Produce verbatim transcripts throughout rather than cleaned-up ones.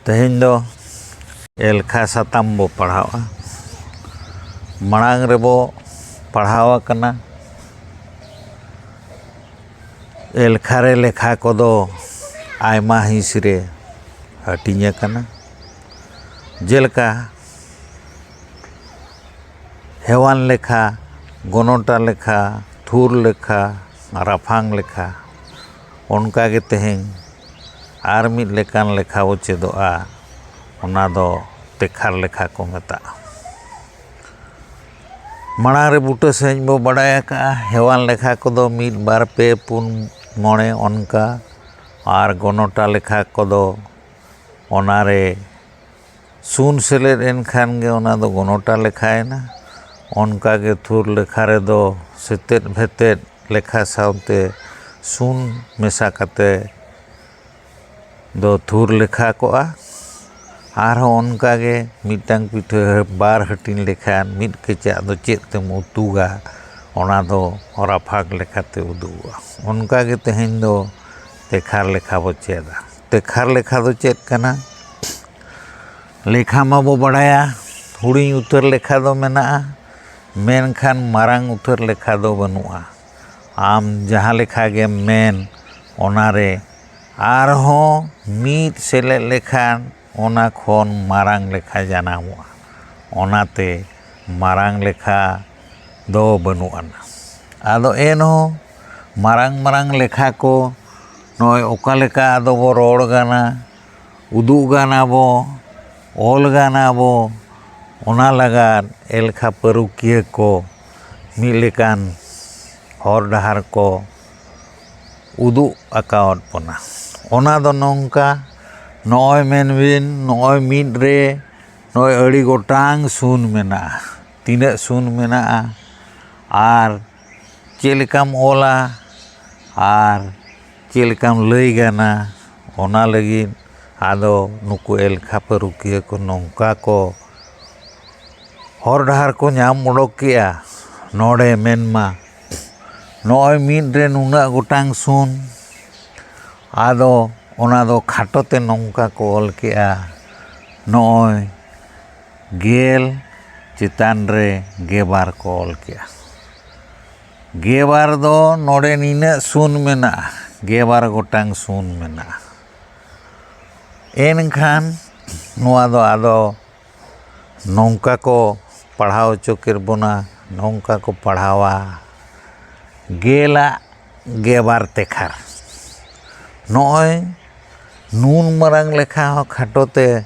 ᱛᱮᱦᱮᱧ ᱫᱚ ᱮᱞᱠᱷᱟ ᱥᱟᱛᱟᱢ ᱵᱚ ᱯᱟᱲᱦᱟᱣᱟ᱾ ᱢᱟᱲᱟᱝ ᱨᱮᱵᱚ ᱯᱟᱲᱦᱟᱣ ᱟᱠᱟᱱᱟ, ᱮᱞᱠᱷᱟ ᱨᱮ ᱞᱮᱠᱷᱟ ᱠᱚᱫᱚ ᱟᱭᱢᱟ ᱦᱤᱸᱥ ᱨᱮ ᱦᱟᱹᱴᱤᱧ ᱟᱠᱟᱱᱟ᱾ ᱡᱮᱞᱮᱠᱟ, ᱦᱮᱣᱟᱱ ᱞᱮᱠᱷᱟ, ᱜᱚᱱᱚᱴᱟ ᱞᱮᱠᱷᱟ, ᱛᱷᱩᱨ ᱞᱮᱠᱷᱟ, ᱨᱟᱯᱷᱟᱝ ᱞᱮᱠᱷᱟ᱾ ᱚᱱᱠᱟ ᱜᱮ ᱛᱮᱦᱮᱧ ᱟᱨ ᱢᱤᱫ ᱞᱮᱠᱟᱱ ᱞᱮᱠᱷᱟ ᱵᱚ ᱪᱮᱫᱚᱜᱼᱟ, ᱚᱱᱟ ᱫᱚ ᱛᱮᱠᱷᱟᱨ ᱞᱮᱠᱷᱟ ᱠᱚ ᱢᱮᱛᱟᱜᱼᱟ᱾ ᱢᱟᱲᱟᱝ ᱨᱮ ᱵᱩᱴᱟᱹ ᱥᱟᱺᱦᱤᱡ ᱵᱚ ᱵᱟᱰᱟᱭ ᱟᱠᱟᱫᱼᱟ, ᱦᱮᱣᱟᱱ ᱞᱮᱠᱷᱟ ᱠᱚᱫᱚ ᱢᱤᱫ, ᱵᱟᱨ, ᱯᱮ, ᱯᱩᱱ, ᱢᱚᱬᱮ ᱚᱱᱠᱟ, ᱟᱨ ᱜᱚᱱᱚᱴᱟ ᱞᱮᱠᱷᱟ ᱠᱚᱫᱚ ᱚᱱᱟᱨᱮ ᱥᱩᱱ ᱥᱮᱞᱮᱫ ᱮᱱ ᱠᱷᱟᱱ ᱜᱮ ᱚᱱᱟ ᱫᱚ ᱜᱚᱱᱚᱴᱟ ᱞᱮᱠᱷᱟᱭᱮᱱᱟ᱾ ᱚᱱᱠᱟ ᱜᱮ ᱛᱷᱩᱨ ᱞᱮᱠᱷᱟ ᱨᱮᱫᱚ ᱥᱮᱛᱮᱫ ᱵᱷᱮᱛᱮᱫ ᱞᱮᱠᱷᱟ ᱥᱟᱶᱛᱮ ᱥᱩᱱ ᱢᱮᱥᱟ ᱠᱟᱛᱮ ᱫᱚ ᱛᱷᱩᱨ ᱞᱮᱠᱷᱟ ᱠᱚᱜᱼᱟ᱾ ᱟᱨᱦᱚᱸ ᱚᱱᱠᱟ ᱜᱮ ᱢᱤᱫᱴᱟᱝ ᱯᱤᱴᱷᱟᱹ ᱵᱟᱨ ᱦᱟᱹᱴᱤᱧ ᱞᱮᱠᱷᱟᱱ ᱢᱤᱫ ᱠᱮᱪᱟᱜ ᱫᱚ ᱪᱮᱫ ᱛᱮᱢ ᱩᱛᱩᱜᱟ, ᱚᱱᱟ ᱫᱚ ᱨᱟᱯᱷᱟᱜ ᱞᱮᱠᱟᱛᱮ ᱩᱫᱩᱜᱚᱜᱼᱟ᱾ ᱚᱱᱠᱟ ᱜᱮ ᱛᱮᱦᱮᱧ ᱫᱚ ᱛᱮᱠᱷᱟᱨ ᱞᱮᱠᱷᱟ ᱵᱚ ᱪᱮᱫᱟ᱾ ᱛᱮᱠᱷᱟᱨ ᱞᱮᱠᱷᱟ ᱫᱚ ᱪᱮᱫ ᱠᱟᱱᱟ? ᱞᱮᱠᱷᱟ ᱢᱟᱵᱚ ᱵᱟᱲᱟᱭᱟ, ᱦᱩᱰᱤᱧ ᱩᱛᱟᱹᱨ ᱞᱮᱠᱷᱟ ᱫᱚ ᱢᱮᱱᱟᱜᱼᱟ, ᱢᱮᱱᱠᱷᱟᱱ ᱢᱟᱨᱟᱝ ᱩᱛᱟᱹᱨ ᱞᱮᱠᱷᱟ ᱫᱚ ᱵᱟᱹᱱᱩᱜᱼᱟ᱾ ᱟᱢ ᱡᱟᱦᱟᱸ ᱞᱮᱠᱟ ᱜᱮᱢ ᱢᱮᱱ, ᱚᱱᱟᱨᱮ ᱟᱨᱦᱚᱸ ᱢᱤᱫ ᱥᱮᱞᱮᱫ ᱞᱮᱠᱷᱟᱱ ᱚᱱᱟ ᱠᱷᱚᱱ ᱢᱟᱨᱟᱝ ᱞᱮᱠᱷᱟ ᱡᱟᱱᱟᱢᱚᱜᱼᱟ᱾ ᱚᱱᱟᱛᱮ ᱢᱟᱨᱟᱝ ᱞᱮᱠᱷᱟ ᱫᱚ ᱵᱟᱹᱱᱩᱜ ᱟᱱᱟ᱾ ᱟᱫᱚ ᱮᱱᱦᱚᱸ ᱢᱟᱨᱟᱝ ᱢᱟᱨᱟᱝ ᱞᱮᱠᱷᱟ ᱠᱚ ᱱᱚᱜᱼᱚᱭ ᱚᱠᱟ ᱞᱮᱠᱟ ᱟᱫᱚ ᱵᱚ ᱨᱚᱲ ᱜᱟᱱᱟ, ᱩᱫᱩᱜ ᱜᱟᱱ ᱟᱵᱚ, ᱚᱞ ᱜᱟᱱ ᱟᱵᱚ, ᱚᱱᱟ ᱞᱟᱜᱟᱫ ᱮᱞᱠᱷᱟ ᱯᱟᱹᱨᱩᱠᱷᱤᱭᱟᱹ ᱠᱚ ᱢᱤᱫ ᱞᱮᱠᱟᱱ ᱦᱚᱨ ᱰᱟᱦᱟᱨ ᱠᱚ ᱩᱫᱩᱜ ᱟᱠᱟᱣᱟᱫ ᱵᱚᱱᱟ᱾ ᱚᱱᱟ ᱫᱚ ᱱᱚᱝᱠᱟ, ᱱᱚᱜᱼᱚᱭ ᱢᱮᱱ ᱵᱤᱱ, ᱱᱚᱜᱼᱚᱭ ᱢᱤᱫ ᱨᱮ ᱱᱚᱜᱼᱚᱭ ᱟᱹᱰᱤ ᱜᱚᱴᱟᱝ ᱥᱩᱱ ᱢᱮᱱᱟᱜᱼᱟ᱾ ᱛᱤᱱᱟᱹᱜ ᱥᱩᱱ ᱢᱮᱱᱟᱜᱼᱟ ᱟᱨ ᱪᱮᱫ ᱞᱮᱠᱟᱢ ᱚᱞᱟ ᱟᱨ ᱪᱮᱫ ᱞᱮᱠᱟᱢ ᱞᱟᱹᱭ ᱜᱟᱱᱟ, ᱚᱱᱟ ᱞᱟᱹᱜᱤᱫ ᱟᱫᱚ ᱱᱩᱠᱩ ᱮᱞᱠᱷᱟ ᱯᱟᱹᱨᱩᱠᱷᱤᱭᱟᱹ ᱠᱚ ᱱᱚᱝᱠᱟ ᱠᱚ ᱦᱚᱨ ᱰᱟᱦᱟᱨ ᱠᱚ ᱧᱟᱢ ᱚᱰᱚᱠ ᱠᱮᱜᱼᱟ᱾ ᱱᱚᱰᱮ ᱢᱮᱱᱢᱟ, ᱱᱚᱜᱼᱚᱭ ᱢᱤᱫ ᱨᱮ ᱱᱩᱱᱟᱹᱜ ᱜᱚᱴᱟᱝ ᱥᱩᱱ, ᱟᱫᱚ ᱚᱱᱟ ᱫᱚ ᱠᱷᱟᱴᱚ ᱛᱮ ᱱᱚᱝᱠᱟ ᱠᱚ ᱚᱞ ᱠᱮᱜᱼᱟ, ᱱᱚᱜᱼᱚᱭ ᱜᱮᱞ ᱪᱮᱛᱟᱱ ᱨᱮ ᱜᱮᱵᱟᱨ ᱠᱚ ᱚᱞ ᱠᱮᱜᱼᱟ᱾ ᱜᱮᱵᱟᱨ ᱫᱚ ᱱᱚᱰᱮ ᱱᱤᱱᱟᱹᱜ ᱥᱩᱱ ᱢᱮᱱᱟᱜᱼᱟ, ᱜᱮᱵᱟᱨ ᱜᱚᱴᱟᱝ ᱥᱩᱱ ᱢᱮᱱᱟᱜᱼᱟ᱾ ᱮᱱᱠᱷᱟᱱ ᱱᱚᱣᱟ ᱫᱚ ᱟᱫᱚ ᱱᱚᱝᱠᱟ ᱠᱚ ᱯᱟᱲᱦᱟᱣ ᱦᱚᱪᱚ ᱠᱮᱫ ᱵᱚᱱᱟ, ᱱᱚᱝᱠᱟ ᱠᱚ ᱯᱟᱲᱦᱟᱣᱟ, ᱜᱮᱞᱟᱜ ᱜᱮᱵᱟᱨ ᱛᱮᱠᱷᱟᱨ᱾ ᱱᱚᱜᱼᱚᱭ ᱱᱩᱱ ᱢᱟᱨᱟᱝ ᱞᱮᱠᱷᱟ ᱦᱚᱸ ᱠᱷᱟᱴᱚ ᱛᱮ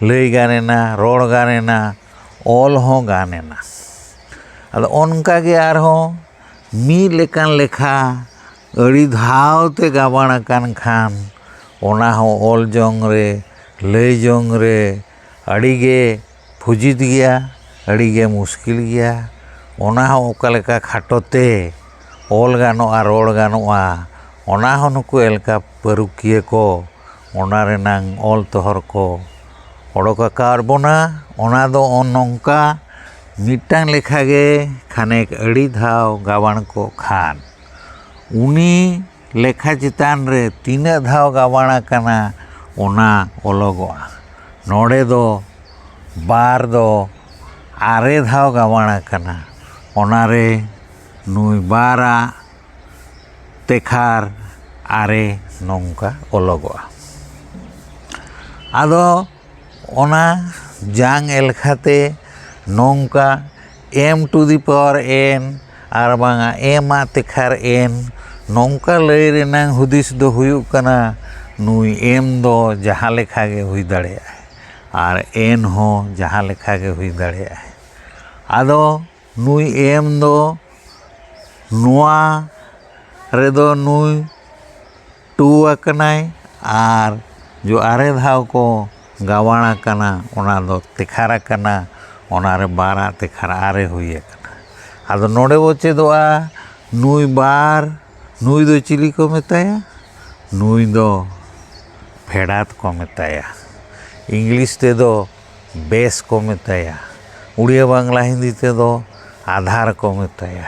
ᱞᱟᱹᱭ ᱜᱟᱱ ᱮᱱᱟ, ᱨᱚᱲ ᱜᱟᱱ ᱮᱱᱟ, ᱚᱞ ᱦᱚᱸ ᱜᱟᱱ ᱮᱱᱟ᱾ ᱟᱫᱚ ᱚᱱᱠᱟ ᱜᱮ ᱟᱨᱦᱚᱸ ᱢᱤᱫ ᱞᱮᱠᱟᱱ ᱞᱮᱠᱷᱟ ᱟᱹᱰᱤ ᱫᱷᱟᱣ ᱛᱮ ᱜᱟᱵᱟᱬ ᱟᱠᱟᱱ ᱠᱷᱟᱱ, ᱚᱱᱟ ᱦᱚᱸ ᱚᱞ ᱡᱚᱝ ᱨᱮ, ᱞᱟᱹᱭ ᱡᱚᱝ ᱨᱮ ᱟᱹᱰᱤ ᱜᱮ ᱯᱷᱩᱡᱤᱛ ᱜᱮᱭᱟ, ᱟᱹᱰᱤ ᱜᱮ ᱢᱩᱥᱠᱤᱞ ᱜᱮᱭᱟ᱾ ᱚᱱᱟ ᱦᱚᱸ ᱚᱠᱟ ᱞᱮᱠᱟ ᱠᱷᱟᱴᱚ ᱛᱮ ᱚᱞ ᱜᱟᱱᱚᱜᱼᱟ, ᱨᱚᱲ ᱜᱟᱱᱚᱜᱼᱟ, ᱚᱱᱟ ᱦᱚᱸ ᱱᱩᱠᱩ ᱮᱞᱠᱷᱟ ᱯᱟᱹᱨᱩᱠᱷᱤᱭᱟᱹ ᱠᱚ ᱚᱱᱟ ᱨᱮᱱᱟᱝ ᱚᱞ ᱛᱚᱦᱚᱨ ᱠᱚ ᱚᱰᱚᱠ ᱟᱠᱟᱫ ᱵᱚᱱᱟ᱾ ᱚᱱᱟ ᱫᱚ ᱱᱚᱝᱠᱟ ᱢᱤᱫᱴᱟᱝ ᱞᱮᱠᱷᱟ ᱜᱮ ᱠᱷᱟᱱᱮᱠ ᱟᱹᱰᱤ ᱫᱷᱟᱣ ᱜᱟᱵᱟᱬ ᱠᱚᱜ ᱠᱷᱟᱱ, ᱩᱱᱤ ᱞᱮᱠᱷᱟ ᱪᱮᱛᱟᱱ ᱨᱮ ᱛᱤᱱᱟᱹᱜ ᱫᱷᱟᱣ ᱜᱟᱵᱟᱬ ᱟᱠᱟᱱᱟ, ᱚᱱᱟ ᱚᱞᱚᱜᱚᱜᱼᱟ᱾ ᱱᱚᱰᱮ ᱫᱚ ᱵᱟᱨ ᱫᱚ ᱟᱨᱮ ᱫᱷᱟᱣ ᱜᱟᱵᱟᱬ ᱟᱠᱟᱱᱟ, ᱚᱱᱟᱨᱮ ᱱᱩᱭ ᱵᱟᱨᱟᱜ ᱛᱮᱠᱷᱟᱨ ᱟᱨᱮ ᱱᱚᱝᱠᱟ ᱚᱞᱚᱜᱚᱜᱼᱟ᱾ ᱟᱫᱚ ᱚᱱᱟ ᱡᱟᱝ ᱮᱞᱠᱷᱟ ᱛᱮ ᱱᱚᱝᱠᱟ m to the power n ᱟᱨ ᱵᱟᱝᱟ m ᱟᱜ ᱛᱮᱠᱷᱟᱨ n, ᱱᱚᱝᱠᱟ ᱞᱟᱹᱭ ᱨᱮᱱᱟᱝ ᱦᱩᱫᱤᱥ ᱫᱚ ᱦᱩᱭᱩᱜ ᱠᱟᱱᱟ, ᱱᱩᱭ m ᱫᱚ ᱡᱟᱦᱟᱸ ᱞᱮᱠᱷᱟ ᱜᱮ ᱦᱩᱭ ᱫᱟᱲᱮᱭᱟᱜᱼᱟᱭ ᱟᱨ n ᱦᱚᱸ ᱡᱟᱦᱟᱸ ᱞᱮᱠᱷᱟ ᱜᱮ ᱦᱩᱭ ᱫᱟᱲᱮᱭᱟᱜᱼᱟᱭ᱾ ᱟᱫᱚ ᱱᱩᱭ m ᱫᱚ ᱱᱚᱣᱟ ᱨᱮᱫᱚ ᱱᱩᱭ ᱴᱩ ᱟᱠᱟᱱᱟᱭ ᱟᱨ ᱡᱚ ᱟᱨᱮ ᱫᱷᱟᱣ ᱠᱚ ᱜᱟᱵᱟᱬ ᱟᱠᱟᱱᱟ, ᱚᱱᱟ ᱫᱚ ᱛᱮᱠᱷᱟᱨ ᱟᱠᱟᱱᱟ, ᱚᱱᱟᱨᱮ ᱵᱟᱨᱟᱜ ᱛᱮᱠᱷᱟᱨ ᱟᱨᱮ ᱦᱩᱭ ᱟᱠᱟᱱᱟ᱾ ᱟᱫᱚ ᱱᱚᱰᱮ ᱵᱚ ᱪᱮᱫᱚᱜᱼᱟ, ᱱᱩᱭ ᱵᱟᱨ, ᱱᱩᱭ ᱫᱚ ᱪᱤᱞᱤ ᱠᱚ ᱢᱮᱛᱟᱭᱟ? ᱱᱩᱭ ᱫᱚ ᱯᱷᱮᱰᱟᱛ ᱠᱚ ᱢᱮᱛᱟᱭᱟ᱾ ᱤᱝᱞᱤᱥ ᱛᱮᱫᱚ ᱵᱮᱥ ᱠᱚ ᱢᱮᱛᱟᱭᱟ᱾ ᱩᱲᱤᱭᱟ, ᱵᱟᱝᱞᱟ, ᱦᱤᱱᱫᱤ ᱛᱮᱫᱚ ᱟᱫᱷᱟᱨ ᱠᱚ ᱢᱮᱛᱟᱭᱟ᱾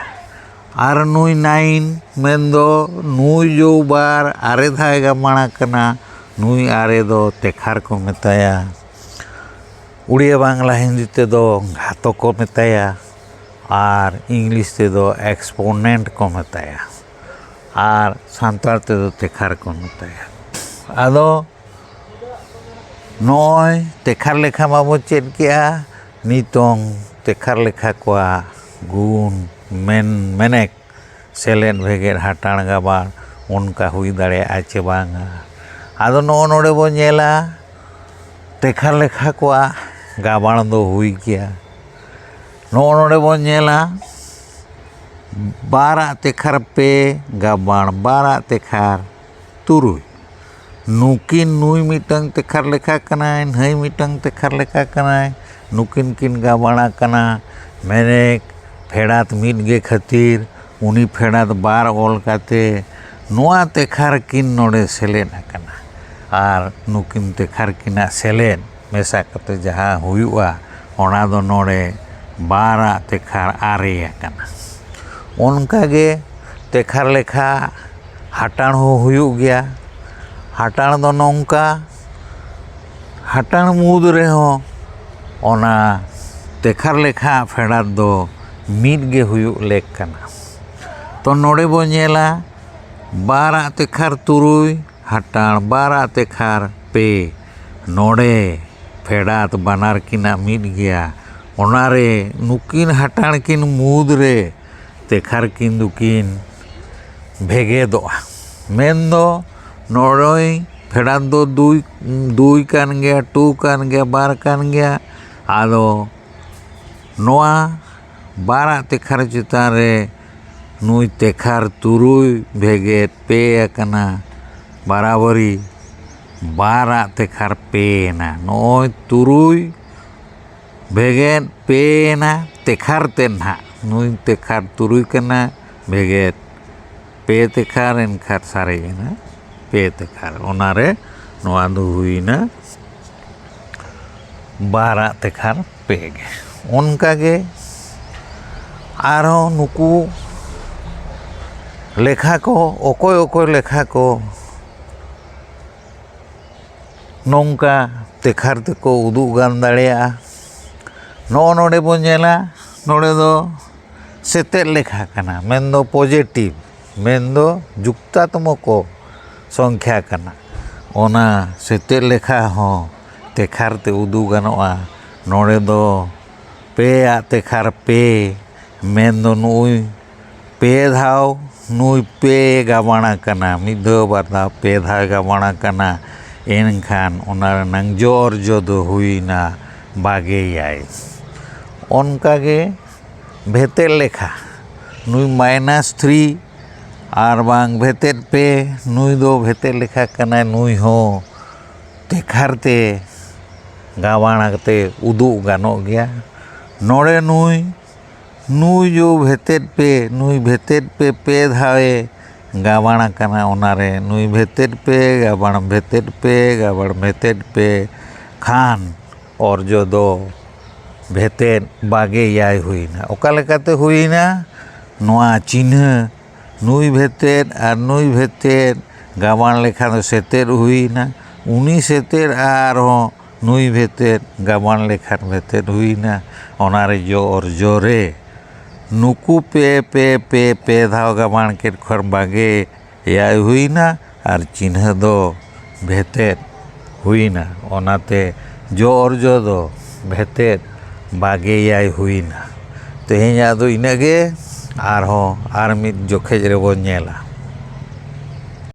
ᱟᱨ ᱱᱩᱭ ᱱᱟᱭᱤᱱ ᱢᱮᱱᱫᱚ ᱱᱩᱭ ᱡᱚ ᱵᱟᱨ ᱟᱨᱮ ᱫᱷᱟᱣ ᱜᱟᱵᱟᱬ ᱟᱠᱟᱱᱟ, ᱱᱩᱭ ᱟᱨᱮ ᱫᱚ ᱛᱮᱠᱷᱟᱨ ᱠᱚ ᱢᱮᱛᱟᱭᱟ᱾ ᱩᱲᱤᱭᱟ, ᱵᱟᱝᱞᱟ, ᱦᱤᱱᱫᱤ ᱛᱮᱫᱚ ᱜᱷᱟᱛᱚ ᱠᱚ ᱢᱮᱛᱟᱭᱟ ᱟᱨ ᱤᱝᱞᱤᱥ ᱛᱮᱫᱚ ᱮᱠᱥᱯᱳᱱᱮᱱᱴ ᱠᱚ ᱢᱮᱛᱟᱭᱟ ᱟᱨ ᱥᱟᱱᱛᱟᱲ ᱛᱮᱫᱚ ᱛᱮᱠᱷᱟᱨ ᱠᱚ ᱢᱮᱛᱟᱭᱟ᱾ ᱟᱫᱚ ᱱᱚᱜᱼᱚᱭ ᱛᱮᱠᱷᱟᱨ ᱞᱮᱠᱷᱟ ᱢᱟᱵᱚ ᱪᱮᱫ ᱠᱮᱜᱼᱟ, ᱱᱤᱛᱚᱝ ᱛᱮᱠᱷᱟᱨ ᱞᱮᱠᱷᱟ ᱠᱚᱣᱟᱜ ᱜᱩᱱ, ᱢᱮᱱ ᱢᱮᱱᱮᱠ, ᱥᱮᱞᱮᱫ, ᱵᱷᱮᱜᱮᱫ, ᱦᱟᱴᱟᱬ, ᱜᱟᱵᱟᱬ ᱚᱱᱠᱟ ᱦᱩᱭ ᱫᱟᱲᱮᱭᱟᱜᱼᱟ ᱪᱮ ᱵᱟᱝᱟ᱾ ᱟᱫᱚ ᱱᱚᱜᱼᱚ ᱱᱚᱰᱮ ᱵᱚᱱ ᱧᱮᱞᱟ, ᱛᱮᱠᱷᱟᱨ ᱞᱮᱠᱷᱟ ᱠᱚᱣᱟᱜ ᱜᱟᱵᱟᱬ ᱫᱚ ᱦᱩᱭ ᱜᱮᱭᱟ᱾ ᱱᱚᱜᱼᱚ ᱱᱚᱰᱮ ᱵᱚᱱ ᱧᱮᱞᱟ, ᱵᱟᱨᱟᱜ ᱛᱮᱠᱷᱟᱨ ᱯᱮ ᱜᱟᱵᱟᱬ, ᱵᱟᱨᱟᱜ ᱛᱮᱠᱷᱟᱨ ᱛᱩᱨᱩᱭ᱾ ᱱᱩᱠᱤᱱ, ᱱᱩᱭ ᱢᱤᱫᱴᱟᱝ ᱛᱮᱠᱷᱟᱨ ᱞᱮᱠᱷᱟ ᱠᱟᱱᱟᱭ, ᱱᱷᱟᱹᱭ ᱢᱤᱫᱴᱟᱝ ᱛᱮᱠᱷᱟᱨ ᱞᱮᱠᱷᱟ ᱠᱟᱱᱟᱭ, ᱱᱩᱠᱤᱱ ᱠᱤᱱ ᱜᱟᱵᱟᱬ ᱟᱠᱟᱱᱟ᱾ ᱢᱮᱱᱮᱠ ᱯᱷᱮᱰᱟᱛ ᱢᱤᱫ ᱜᱮ ᱠᱷᱟᱹᱛᱤᱨ ᱩᱱᱤ ᱯᱷᱮᱰᱟᱛ ᱵᱟᱨ ᱚᱞ ᱠᱟᱛᱮ ᱱᱚᱣᱟ ᱛᱮᱠᱷᱟᱨ ᱠᱤᱱ ᱱᱚᱰᱮ ᱥᱮᱞᱮᱫ ᱟᱠᱟᱱᱟ᱾ ᱟᱨ ᱱᱩᱠᱤᱱ ᱛᱮᱠᱷᱟᱨ ᱠᱤᱱᱟᱜ ᱥᱮᱞᱮᱫ ᱢᱮᱥᱟ ᱠᱟᱛᱮ ᱡᱟᱦᱟᱸ ᱦᱩᱭᱩᱜᱼᱟ, ᱚᱱᱟ ᱫᱚ ᱱᱚᱰᱮ ᱵᱟᱨᱟᱜ ᱛᱮᱠᱷᱟᱨ ᱟᱨᱮ ᱟᱠᱟᱱᱟ᱾ ᱚᱱᱠᱟᱜᱮ ᱛᱮᱠᱷᱟᱨ ᱞᱮᱠᱷᱟ ᱦᱟᱴᱟᱬ ᱦᱚᱸ ᱦᱩᱭᱩᱜ ᱜᱮᱭᱟ᱾ ᱦᱟᱴᱟᱬ ᱫᱚ ᱱᱚᱝᱠᱟ, ᱦᱟᱴᱟᱬ ᱢᱩᱫᱽ ᱨᱮᱦᱚᱸ ᱚᱱᱟ ᱛᱮᱠᱷᱟᱨ ᱞᱮᱠᱷᱟ ᱯᱷᱮᱰᱟᱛ ᱫᱚ ᱢᱤᱫ ᱜᱮ ᱦᱩᱭᱩᱜ ᱞᱮᱠ ᱠᱟᱱᱟ᱾ ᱛᱚ ᱱᱚᱰᱮ ᱵᱚᱱ ᱧᱮᱞᱟ, ᱵᱟᱨᱟᱜ ᱛᱮᱠᱷᱟᱨ ᱛᱩᱨᱩᱭ ᱦᱟᱴᱟᱬ, ᱵᱟᱨᱟᱜ ᱛᱮᱠᱷᱟᱨ ᱯᱮ᱾ ᱱᱚᱰᱮ ᱯᱷᱮᱰᱟᱛ ᱵᱟᱱᱟᱨ ᱠᱤᱱᱟᱜ ᱢᱤᱫ ᱜᱮᱭᱟ᱾ ᱚᱱᱟᱨᱮ ᱱᱩᱠᱤᱱ ᱦᱟᱴᱟᱬ ᱠᱤᱱ ᱢᱩᱫᱽ ᱨᱮ ᱛᱮᱠᱷᱟᱨ ᱠᱤᱱ ᱫᱚᱠᱤᱱ ᱵᱷᱮᱜᱮᱫᱚᱜᱼᱟ᱾ ᱢᱮᱱᱫᱚ ᱱᱚᱰᱮ ᱯᱷᱮᱰᱟᱛ ᱫᱚ ᱫᱩᱭ, ᱫᱩᱭ ᱠᱟᱱ ᱜᱮᱭᱟ, ᱴᱩ ᱠᱟᱱ ᱜᱮᱭᱟ, ᱵᱟᱨ ᱠᱟᱱ ᱜᱮᱭᱟ᱾ ᱟᱫᱚ ᱱᱚᱣᱟ ᱵᱟᱨᱟᱜ ᱛᱮᱠᱷᱟᱨ ᱪᱮᱛᱟᱱ ᱨᱮ ᱱᱩᱭ ᱛᱮᱠᱷᱟᱨ ᱛᱩᱨᱩᱭ ᱵᱷᱮᱜᱮᱫ ᱯᱮ ᱟᱠᱟᱱᱟ, ᱵᱟᱨᱟᱵᱟᱨᱤ ᱵᱟᱨᱟᱜ ᱛᱮᱠᱷᱟᱨ ᱯᱮ ᱮᱱᱟ᱾ ᱱᱚᱜᱼᱚᱭ ᱛᱩᱨᱩᱭ ᱵᱷᱮᱜᱮᱫ ᱯᱮ ᱮᱱᱟ, ᱛᱮᱠᱷᱟᱨ ᱛᱮ ᱱᱟᱦᱟᱜ ᱱᱩᱭ ᱛᱮᱠᱷᱟᱨ ᱛᱩᱨᱩᱭ ᱠᱟᱱᱟ, ᱵᱷᱮᱜᱮᱫ ᱯᱮ ᱛᱮᱠᱷᱟᱨ, ᱮᱱᱠᱷᱟᱱ ᱥᱟᱨᱮᱡ ᱮᱱᱟ ᱯᱮ ᱛᱮᱠᱷᱟᱨ᱾ ᱚᱱᱟᱨᱮ ᱱᱚᱣᱟ ᱫᱚ ᱦᱩᱭᱱᱟ ᱵᱟᱨᱟᱜ ᱛᱮᱠᱷᱟᱨ ᱯᱮ ᱜᱮ᱾ ᱚᱱᱠᱟᱜᱮ ᱟᱨᱦᱚᱸ ᱱᱩᱠᱩ ᱞᱮᱠᱷᱟ ᱠᱚ, ᱚᱠᱚᱭ ᱚᱠᱚᱭ ᱞᱮᱠᱷᱟ ᱠᱚ ᱱᱚᱝᱠᱟ ᱛᱮᱠᱷᱟᱨ ᱛᱮᱠᱚ ᱩᱫᱩᱜ ᱜᱟᱱ ᱫᱟᱲᱮᱭᱟᱜᱼᱟ᱾ ᱱᱚᱜᱼᱚ ᱱᱚᱰᱮ ᱵᱚᱱ ᱧᱮᱞᱟ, ᱱᱚᱰᱮ ᱫᱚ ᱥᱮᱛᱮᱫ ᱞᱮᱠᱷᱟ ᱠᱟᱱᱟ, ᱢᱮᱱᱫᱚ ᱯᱚᱡᱮᱴᱤᱵᱷ, ᱢᱮᱱᱫᱚ ᱡᱩᱠᱛᱟᱛᱢᱚᱠᱚ ᱥᱚᱝᱠᱷᱭᱟ ᱠᱟᱱᱟ᱾ ᱚᱱᱟ ᱥᱮᱛᱮᱫ ᱞᱮᱠᱷᱟ ᱦᱚᱸ ᱛᱮᱠᱷᱟᱨ ᱛᱮ ᱩᱫᱩᱜ ᱜᱟᱱᱚᱜᱼᱟ᱾ ᱱᱚᱰᱮ ᱫᱚ ᱯᱮ ᱟᱜ ᱛᱮᱠᱷᱟᱨ ᱯᱮ, ᱢᱮᱱᱫᱚ ᱱᱩᱭ ᱯᱮ ᱫᱷᱟᱣ ᱱᱩᱭ ᱯᱮ ᱜᱟᱵᱟᱬ ᱟᱠᱟᱱᱟ, ᱢᱤᱫ ᱫᱷᱟᱣ ᱵᱟᱨ ᱫᱷᱟᱣ ᱯᱮ ᱫᱷᱟᱣ ᱜᱟᱵᱟᱬ ᱟᱠᱟᱱᱟ᱾ ᱮᱱᱠᱷᱟᱱ ᱚᱱᱟ ᱨᱮᱱᱟᱝ ᱡᱚ ᱚᱨᱡᱚ ᱫᱚ ᱦᱩᱭᱱᱟ ᱵᱟᱜᱮ ᱮᱭᱟᱭ᱾ ᱚᱱᱠᱟᱜᱮ ᱵᱷᱮᱛᱮᱫ ᱞᱮᱠᱷᱟ, ᱱᱩᱭ ᱢᱟᱭᱱᱟᱥ ᱛᱷᱨᱤ ᱟᱨ ᱵᱟᱝ ᱵᱷᱮᱛᱮᱫ ᱯᱮ, ᱱᱩᱭ ᱫᱚ ᱵᱷᱮᱛᱮᱫ ᱞᱮᱠᱷᱟ ᱠᱟᱱᱟᱭ, ᱱᱩᱭ ᱦᱚᱸ ᱛᱮᱠᱷᱟᱨ ᱛᱮ ᱜᱟᱵᱟᱬ ᱠᱟᱛᱮ ᱩᱫᱩᱜ ᱜᱟᱱᱚᱜ ᱜᱮᱭᱟ᱾ ᱱᱚᱰᱮ ᱱᱩᱭ, ᱱᱩᱭ ᱡᱚ ᱵᱷᱮᱛᱮᱫ ᱯᱮ, ᱱᱩᱭ ᱵᱷᱮᱛᱮᱫ ᱯᱮ ᱯᱮ ᱫᱷᱟᱣᱮ ᱜᱟᱵᱟᱬ ᱟᱠᱟᱱᱟ, ᱚᱱᱟᱨᱮ ᱱᱩᱭ ᱵᱷᱮᱛᱮᱫ ᱯᱮ ᱜᱟᱵᱟᱬ ᱵᱷᱮᱛᱮᱫ ᱯᱮ ᱜᱟᱵᱟᱬ ᱵᱷᱮᱛᱮᱫ ᱯᱮ ᱠᱷᱟᱱ ᱚᱨᱡᱚ ᱫᱚ ᱵᱷᱮᱛᱮᱫ ᱵᱟᱜᱮ ᱮᱭᱟᱭ ᱦᱩᱭᱱᱟ᱾ ᱚᱠᱟ ᱞᱮᱠᱟᱛᱮ ᱦᱩᱭᱱᱟ? ᱱᱚᱣᱟ ᱪᱤᱱᱦᱟᱹ ᱱᱩᱭ ᱵᱷᱮᱛᱮᱫ ᱟᱨ ᱱᱩᱭ ᱵᱷᱮᱛᱮᱫ ᱜᱟᱵᱟᱬ ᱞᱮᱠᱷᱟᱱ ᱫᱚ ᱥᱮᱛᱮᱫ ᱦᱩᱭᱱᱟ᱾ ᱩᱱᱤ ᱥᱮᱛᱮᱫ ᱟᱨᱦᱚᱸ ᱱᱩᱭ ᱵᱷᱮᱛᱮᱫ ᱜᱟᱵᱟᱬ ᱞᱮᱠᱷᱟᱱ ᱵᱷᱮᱛᱮᱫ ᱦᱩᱭᱱᱟ᱾ ᱚᱱᱟᱨᱮ ᱡᱚ ᱚᱨᱡᱚ ᱨᱮ ᱱᱩᱠᱩ ᱯᱮ ᱯᱮ ᱯᱮ ᱯᱮ ᱫᱷᱟᱣ ᱜᱟᱵᱟᱬ ᱠᱮᱫ ᱠᱷᱟᱱ ᱵᱟᱜᱮ ᱮᱭᱟᱭ ᱦᱩᱭᱱᱟ ᱟᱨ ᱪᱤᱱᱦᱟᱹ ᱫᱚ ᱵᱷᱮᱛᱮᱫ ᱦᱩᱭᱱᱟ᱾ ᱚᱱᱟᱛᱮ ᱡᱚ ᱚᱨᱡᱚ ᱫᱚ ᱵᱷᱮᱛᱮᱫ ᱵᱟᱜᱮ ᱮᱭᱟᱭ ᱦᱩᱭᱱᱟ᱾ ᱛᱮᱦᱮᱧᱟᱜ ᱫᱚ ᱤᱱᱟᱹᱜ ᱜᱮ, ᱟᱨᱦᱚᱸ ᱟᱨ ᱢᱤᱫ ᱡᱚᱠᱷᱮᱡ ᱨᱮᱵᱚᱱ ᱧᱮᱞᱟ᱾